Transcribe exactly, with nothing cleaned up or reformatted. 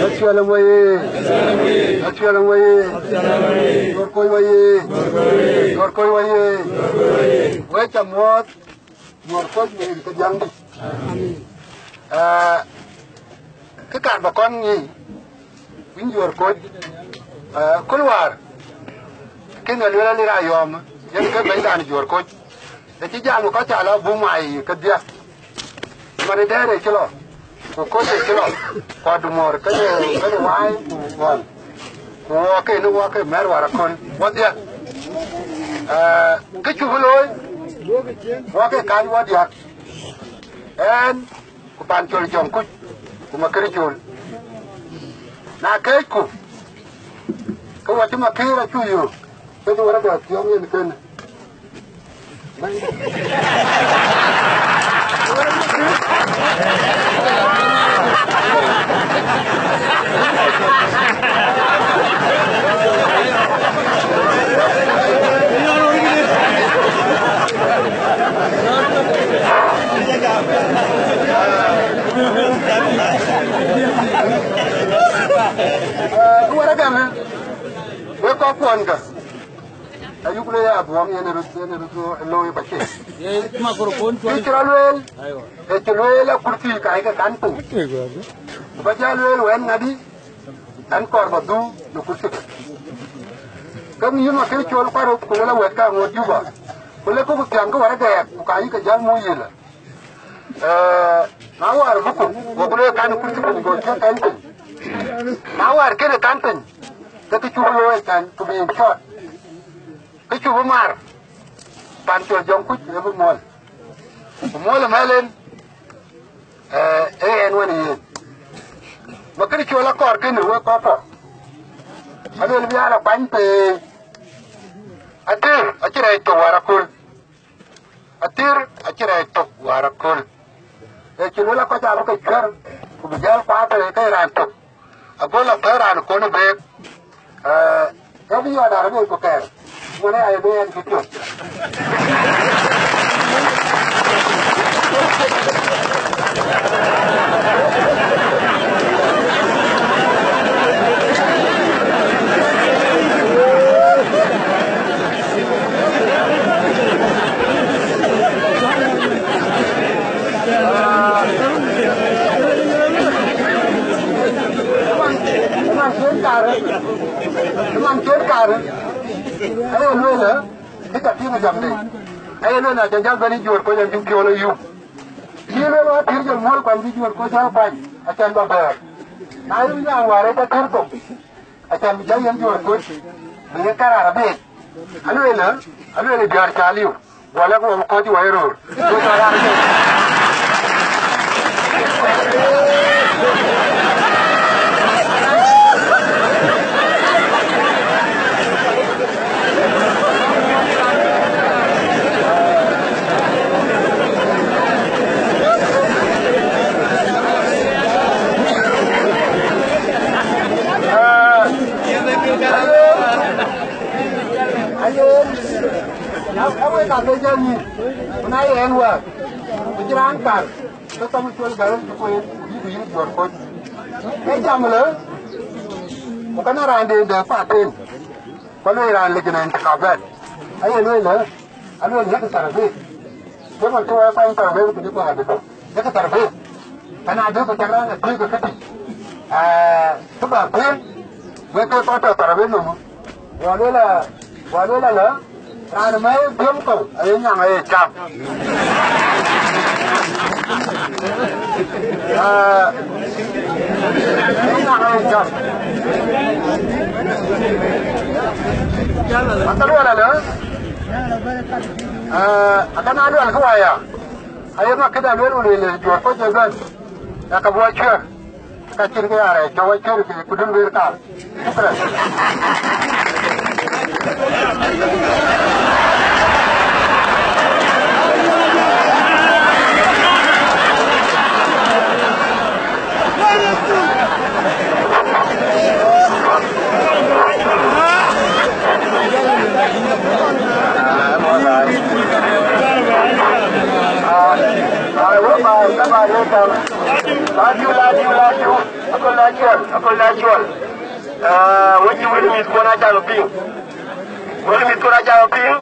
Acuɛl wei. Acuɛl wei. Juɔ̈r Koc wei. Juɔ̈r Koc wei. Wek ca muɔ̈ɔ̈th. Juɔ̈r Koc wei ke diäŋdï. Aa, kë kaar ba kɔn ŋic, wïn Juɔ̈r Koc, aa, kul wäär, kën ë lueel Alira Yɔ̈ɔ̈m, yen ke bɛ̈nydan Juɔ̈r Koc. Ë cï jam kɔc ca lɔ buk mai kedhie. Man ë dɛ̈ɛ̈r ë cï lɔ, ku Koc ë cï lɔ, ku Adumuɔ̈r kenë, kenë Wai ku Ɣɔl. Ku wɔ ke në wɔ ke mɛ̈r wäär aköl, wɔdhia. Aa, kë cuk looi, wɔ ke kany wɔdiäk. Ɛn, ku Pancol Jɔŋkuc, ku Makër Col. Na keecku, ke wɔ cï Makër acuk yök, ke cï wärëga thiɔ̈ŋ yen kënë. Ë, wärëga në, wek kɔc kuɔnka, ayuk le ya buɔŋ yen röt, yen röt looi ba cï. Ye microphone tuan. Kë cï rɔt lueel, aywa, ë cï lueel akurthi ka ye ke kan piny. Ku ba jal lueel wɛ̈n ŋadï, ɛn kɔɔr ba dhuk në kurthi. Ke ŋic Makër Col kuarou, ku lëk wɛ̈t ka ŋoot Juba. Ku lëk ku thiäŋ ke wärëga, ku ka yï ke jäl muk yïlë. Ee, na wäär buku, go ku lëk kan kurthi piny, go cï kan piny. Na wäär kënë kan piny, ke kë cuk looi kan, to be in short. Kë cuk bï maar, Pancol Jɔŋkuc ë bï muɔ̈l. Ku muɔ̈l ë mɛ̈l en, ee, ee ɛn wën yen. Makër Col akɔɔr kënë wek kɔc puɔ̈k. Aluel bï aa la kuany pei. Athir acï rɛɛc thok wäär aköl. Athir acï rɛɛc thok wäär aköl. Ee cï luel akɔc abï ke cuɛ̈r, ku bï jäl kuath tëde ke raan tök. Ago la pɛ̈i raan ë kɔn ë beek. Ee, ke bï yɔn arëët ku kɛɛr. Ŋuɔ̈n aya bï ɛn kë piɔ̈ɔ̈th. Ëman cïn kaarë, ëman cïn kaarë, aye lueel, ë, kë ca tïŋ ë jamde, aye lueel, na ca jäl bɛ̈n ë Juɔ̈r Koc, an cï piɔ̈ɔ̈l ë yum. Cï lueel, wa pïïr jɔl muɔ̈l, kuany bï Juɔ̈r Koc jɔl kuany, acan ba bɛ̈ɛ̈r. Na yï nyaŋ wäär ë ca tëër thok, acan bï jɔ yen Juɔ̈r Koc, bï ye karar abëëc. Alueel, alueel, biäär ca liu, guɔ lɛ̈k wɔ kɔc wɔ ë röör. Ku ca ɣar ke. Ayen, na ka wek aa ke jɔ nyïïn, ku na ye ɛn wäär, ku cï raan kar, ke thɔm col gäi röt cï kueen, ku bï ku yïn Juɔ̈r Koc. Ke jam lë, ku kënë raan de dɛ path en, ku lueel raan lec në intikabɛt. Aye lueel lë, alueel yek tarbit. Ke man cï wɛ̈ɛ̈r kuany tarbit ku cï kuany adï. Yek tarbit. Kan adï ku cak raan ë tïïk ë këtï. Ee, kë ba kueen, wek ke kɔc tɔ tarbit nɔm. Guɔ lueel a, guɔ lueel alë, raan ë mɛ̈i biöm kɔ̈u, aye nyaŋ aye cam. Ee, aye nyaŋ aye cam. Akë lueel alë, ee, akëna luɛl kë waya. Aye mak këda lueel, ku lueel Juɔ̈r Koc ë bɛ̈n, ya ka bï wa cuɛ̈r. Ka cïn kë ya rɛɛc, cɔk wa cuɛ̈r ke kudun ber kaar. Shukran. Ai, wek ba, ba, ba, ba, love you, love you, love you. Ago la cuɛ̈r. Col Acuɔl, wek cï wël mïthkuɔn aca ke piŋ. Wël mïthkuɔn aca ke piŋ.